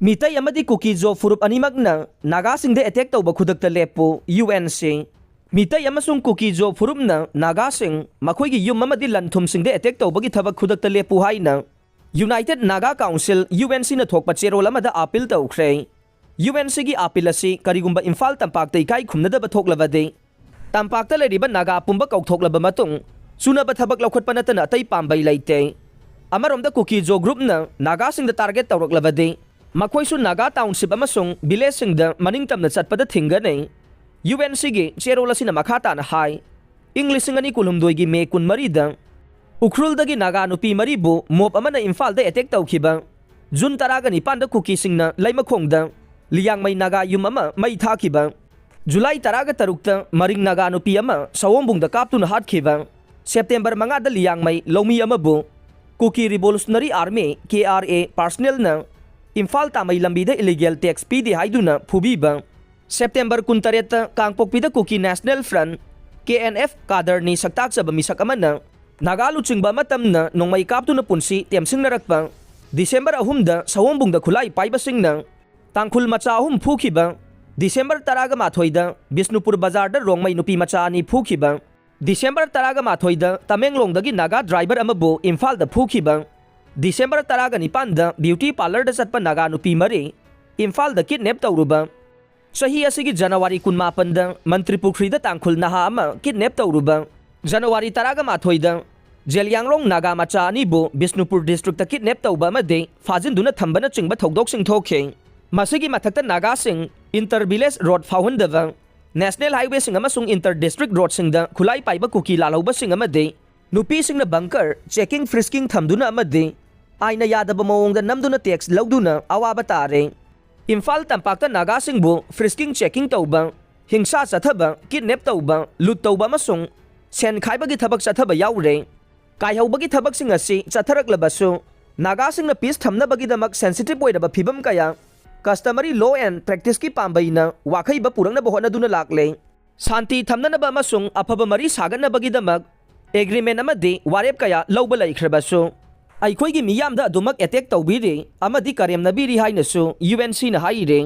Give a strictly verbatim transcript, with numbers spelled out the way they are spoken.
ꯃꯤꯇꯩ ꯑꯃꯗꯤ ꯀꯨꯀꯤ ꯖꯣ ꯐꯨꯔꯨꯞ ꯑꯅꯤꯃꯛꯅ ꯅꯥꯒꯥꯁꯤꯡꯗ ꯑꯦꯇꯦꯛ ꯇꯧꯕ ꯈꯨꯗꯛꯇ ꯂꯦꯞꯄꯨ, ꯌꯨ ꯑꯦꯟ ꯁꯤ꯫ ꯃꯤꯇꯩ ꯑꯃꯁꯨꯡ ꯀꯨꯀꯤ ꯖꯣ ꯐꯨꯔꯨꯞꯅ ꯅꯥꯒꯥꯁꯤꯡ ꯃꯈꯣꯏꯒꯤ ꯌꯨꯝ ꯑꯃꯗꯤ ꯂꯟ ꯊꯨꯝꯁꯤꯡꯗ ꯑꯦꯇꯦꯛ ꯇꯧꯕꯒꯤ ꯊꯕꯛ ꯈꯨꯗꯛꯇ ꯂꯦꯞꯄꯨ ꯍꯥꯏꯅ United Naga Council, U N ꯁꯤꯅ ꯊꯣꯛꯄ ꯆꯦꯔꯣꯜ ꯑꯃꯗ ꯑꯥꯄꯤꯜ ꯇꯧꯈ꯭ꯔꯦ꯫ ꯌꯨ ꯑꯦꯟ ꯁꯤꯒꯤ ꯑꯥꯄꯤꯜ ꯑꯁꯤ ꯀꯔꯤꯒꯨꯝꯕ ꯏꯝꯐꯥꯜ ꯇꯝꯄꯥꯛꯇ ꯏꯀꯥꯏ ꯈꯨꯝꯅꯗꯕ ꯊꯣꯛꯂꯕꯗꯤ, ꯇꯝꯄꯥꯛꯇ ꯂꯩꯔꯤꯕ ꯅꯥꯒꯥ ꯄꯨꯝꯕ ꯀꯧꯊꯣꯛꯂꯕ ꯃꯇꯨꯡ ꯆꯨꯅꯕ ꯊꯕꯛ ꯂꯧꯈꯠꯄ ꯅꯠꯇꯅ ꯑꯇꯩ ꯄꯥꯝꯕꯩ ꯂꯩꯇꯦ꯫ ꯑꯃꯔꯣꯝꯗ ꯀꯨꯀꯤ ꯖꯣ ꯒ꯭ꯔꯨꯞꯅ ꯅꯥꯒꯥꯁꯤꯡꯗ ꯇꯥꯔꯒꯦꯠ ꯇꯧꯔꯛꯂꯕꯗꯤ, ꯃꯈꯣꯏꯁꯨ ꯅꯥꯒꯥ ꯇꯥꯎꯟꯁꯤꯞ ꯑꯃꯁꯨꯡ ꯚꯤꯂꯦꯖꯁꯤꯡꯗ ꯃꯅꯤꯡ ꯇꯝꯅ ꯆꯠꯄꯗ ꯊꯤꯡꯒꯅꯤ꯫ ꯌꯨ ꯑꯦꯟ ꯁꯤꯒꯤ ꯆꯦꯔꯣꯜ ꯑꯁꯤꯅ ꯃꯈꯥ ꯇꯥꯅ ꯍꯥꯏ, ꯏꯪ ꯂꯤꯁꯤꯡ ꯑꯅꯤ ꯀꯨꯟꯍꯨꯝꯗꯣꯏꯒꯤ ꯃꯦ ꯀꯨꯟꯃꯔꯤꯗ ꯎꯈ꯭ꯔꯨꯜꯗꯒꯤ ꯅꯥꯒꯥ ꯅꯨꯄꯤ ꯃꯔꯤꯕꯨ ꯃꯣꯞ ꯑꯃꯅ ꯏꯝꯐꯥꯜꯗ ꯑꯦꯇꯦꯛ ꯇꯧꯈꯤꯕ, ꯖꯨꯟ ꯇꯔꯥꯒ ꯅꯤꯄꯥꯟꯗ ꯀꯨꯀꯤꯁꯤꯡꯅ ꯂꯩꯃꯈꯣꯡꯗ ꯂꯤꯌꯥꯡꯃꯩ ꯅꯥꯒꯥ ꯌꯨꯝ ꯑꯃ ꯃꯩ ꯊꯥꯈꯤꯕ, ꯖꯨꯂꯥꯏ ꯇꯔꯥꯒ ꯇꯔꯨꯛꯇ ꯃꯔꯤꯡ ꯅꯥꯒꯥ ꯅꯨꯄꯤ ꯑꯃ ꯁꯑꯣꯝꯕꯨꯡꯗ ꯀꯥꯞꯇꯨꯅ ꯍꯥꯠꯈꯤꯕ, ꯁꯦꯞꯇꯦꯝꯕꯔ ꯃꯉꯥꯗ ꯂꯤꯌꯥꯡꯃꯩ ꯂꯧꯃꯤ ꯑꯃꯕꯨ Kuki revolutionary army, K R A, ꯄꯥꯔꯁꯅꯦꯜꯅ ꯏꯝꯐꯥꯜ ꯇꯥꯃꯩ ꯂꯝꯕꯤꯗ ꯏꯂꯤꯒꯦꯜ ꯇꯦꯛꯁ ꯄꯤꯗꯦ ꯍꯥꯏꯗꯨꯅ ꯐꯨꯕꯤꯕ, ꯁꯦꯞꯇꯦꯝꯕꯔ ꯀꯨꯟꯇꯔꯦꯠꯇ ꯀꯥꯡꯄꯣꯛꯄꯤꯗ Kuki national front, K N F, ꯀꯥꯗꯔꯅꯤ ꯁꯛꯇꯥꯛꯆꯕ ꯃꯤꯁꯛ ꯑꯃꯅ ꯅꯥꯒꯥ ꯂꯨꯆꯤꯡꯕ ꯑꯃ ꯇꯝꯅ ꯅꯣꯡꯃꯩ ꯀꯥꯞꯇꯨꯅ ꯄꯨꯟꯁꯤ ꯇꯦꯝꯁꯤꯡꯅꯔꯛꯄ, ꯗꯤꯁꯦꯝꯕꯔ ꯑꯍꯨꯝꯗ ꯁꯑꯣꯝꯕꯨꯡꯗ ꯈꯨꯠꯂꯥꯏ ꯄꯥꯏꯕꯁꯤꯡꯅ ꯇꯥꯡꯈꯨꯜ ꯃꯆꯥ ꯑꯍꯨꯝ ꯐꯨꯈꯤꯕ, ꯗꯤꯁꯦꯝꯕꯔ ꯇꯔꯥꯒ ꯃꯥꯊꯣꯏꯗ ꯕꯤꯁꯅꯨꯄꯨꯔ ꯕꯖꯥꯔꯗ ꯔꯣꯡꯃꯩ ꯅꯨꯄꯤ ꯃꯆꯥ ꯑꯅꯤ ꯐꯨꯈꯤꯕ, ꯗꯤꯁꯦꯝꯕꯔ ꯇꯔꯥꯒ ꯃꯥꯊꯣꯏꯗ ꯇꯃꯦꯡꯂꯣꯡꯗꯒꯤ ꯅꯥꯒꯥ ꯗ꯭ꯔꯥꯏꯚꯔ ꯑꯃꯕꯨ ꯏꯝꯐꯥꯜꯗ ꯐꯨꯈꯤꯕ, ꯗꯤꯁꯦꯝꯕꯔ ꯇꯔꯥꯒ ꯅꯤꯄꯥꯟꯗ ꯕ꯭ꯌꯨꯇꯤ ꯄꯥꯔꯂꯔꯗ ꯆꯠꯄ ꯅꯥꯒꯥ ꯅꯨꯄꯤ ꯃꯔꯤ ꯏꯝꯐꯥꯜꯗ ꯀꯤꯗꯅꯦꯞ ꯇꯧꯔꯨꯕ, ꯆꯍꯤ ꯑꯁꯤꯒꯤ ꯖꯅꯋꯥꯔꯤ ꯀꯨꯟꯃꯥꯄꯟꯗ ꯃꯟꯇ꯭ꯔꯤꯄꯨꯈ꯭ꯔꯤꯗ ꯇꯥꯡꯈꯨꯜ ꯅꯍꯥ ꯑꯃ ꯀꯤꯗꯅꯦꯞ ꯇꯧꯔꯨꯕ, ꯖꯅꯋꯥꯔꯤ ꯇꯔꯥꯒ ꯃꯥꯊꯣꯏꯗ ꯖꯦꯂꯤꯌꯥꯡꯔꯣꯡ ꯅꯥꯒꯥ ꯃꯆꯥ ꯑꯅꯤꯕꯨ ꯕꯤꯁꯅꯨꯄꯨꯔ ꯗꯤꯁꯇ꯭ꯔꯤꯛꯇ ꯀꯤꯗꯅꯦꯞ ꯇꯧꯕ ꯑꯃꯗꯤ ꯐꯥꯖꯤꯟꯗꯨꯅ ꯊꯝꯕꯅꯆꯤꯡꯕ ꯊꯧꯗꯣꯛꯁꯤꯡ ꯊꯣꯛꯈꯤ꯫ ꯃꯁꯤꯒꯤ ꯃꯊꯛꯇ ꯅꯥꯒꯥꯁꯤꯡ ꯏꯟꯇꯔ ꯚꯤꯂꯦꯖ ꯔꯣꯗ ꯐꯥꯎꯍꯟꯗꯕ, ꯅꯦꯁꯅꯦꯜ ꯍꯥꯏꯋꯦꯁꯤꯡ ꯑꯃꯁꯨꯡ ꯏꯟꯇꯔ ꯗꯤꯁꯇ꯭ꯔꯤꯛ ꯔꯣꯗꯁꯤꯡꯗ ꯈꯨꯠꯂꯥꯏ ꯄꯥꯏꯕ ꯀꯨꯀꯤ ꯂꯥꯜꯍꯧꯕꯁꯤꯡ ꯑꯃꯗꯤ ꯅꯨꯄꯤꯁꯤꯡꯅ ꯕꯪꯀꯔ, ꯆꯦꯀꯤꯡ, ꯐ꯭ꯔꯤꯁꯀꯤꯡ ꯊꯝꯗꯨꯅ ꯑꯃꯗꯤ ꯑꯥꯏꯟꯅ ꯌꯥꯗꯕ ꯃꯑꯣꯡꯗ ꯅꯝꯗꯨꯅ ꯇꯦꯛꯁ ꯂꯧꯗꯨꯅ ꯑꯋꯥꯕ ꯇꯥꯔꯦ꯫ ꯏꯝꯐꯥꯜ ꯇꯝꯄꯥꯛꯇ ꯅꯥꯒꯥꯁꯤꯡꯕꯨ ꯐ꯭ꯔꯤꯁꯀꯤꯡ, ꯆꯦꯀꯤꯡ ꯇꯧꯕ, ꯍꯤꯡꯁꯥ ꯆꯠꯊꯕ, ꯀꯤꯗꯅꯦꯞ ꯇꯧꯕ, ꯂꯨꯠ ꯇꯧꯕ ꯑꯃꯁꯨꯡ ꯁꯦꯟ ꯈꯥꯏꯕꯒꯤ ꯊꯕꯛ ꯆꯠꯊꯕ ꯌꯥꯎꯔꯦ꯫ ꯀꯥꯏꯍꯧꯕꯒꯤ ꯊꯕꯛꯁꯤꯡ ꯑꯁꯤ ꯆꯠꯊꯔꯛꯂꯕꯁꯨ, ꯅꯥꯒꯥꯁꯤꯡꯅ ꯄꯤꯁ ꯊꯝꯅꯕꯒꯤꯗꯃꯛ ꯁꯦꯟꯁꯤꯇꯤꯚ ꯑꯣꯏꯔꯕ ꯐꯤꯚꯝ ꯀꯌꯥ ꯀꯁꯇꯃꯔꯤ ꯂꯣ ꯑꯦꯟ ꯄ꯭ꯔꯦꯛꯇꯤꯁꯀꯤ ꯄꯥꯝꯕꯩꯅ ꯋꯥꯈꯩꯕ ꯄꯨꯔꯛꯅꯕ ꯍꯣꯠꯅꯗꯨꯅ ꯂꯥꯛꯂꯦ꯫ ꯁꯥꯟꯇꯤ ꯊꯝꯅꯅꯕ ꯑꯃꯁꯨꯡ ꯑꯐꯕ ꯃꯔꯤ ꯁꯥꯒꯠꯅꯕꯒꯤꯗꯃꯛ ꯑꯦꯒ꯭ꯔꯤꯃꯦꯟ ꯑꯃꯗꯤ ꯋꯥꯔꯦꯞ ꯀꯌꯥ ꯂꯧꯕ ꯂꯩꯈ꯭ꯔꯕꯁꯨ, ꯑꯩꯈꯣꯏꯒꯤ ꯃꯤꯌꯥꯝꯗ ꯑꯗꯨꯃꯛ ꯑꯦꯇꯦꯛ ꯇꯧꯕꯤꯔꯤ ꯑꯃꯗꯤ ꯀꯔꯦꯝꯅꯕꯤꯔꯤ ꯍꯥꯏꯅꯁꯨ ꯌꯨ ꯑꯦꯟ ꯁꯤꯅ ꯍꯥꯏꯔꯤ꯫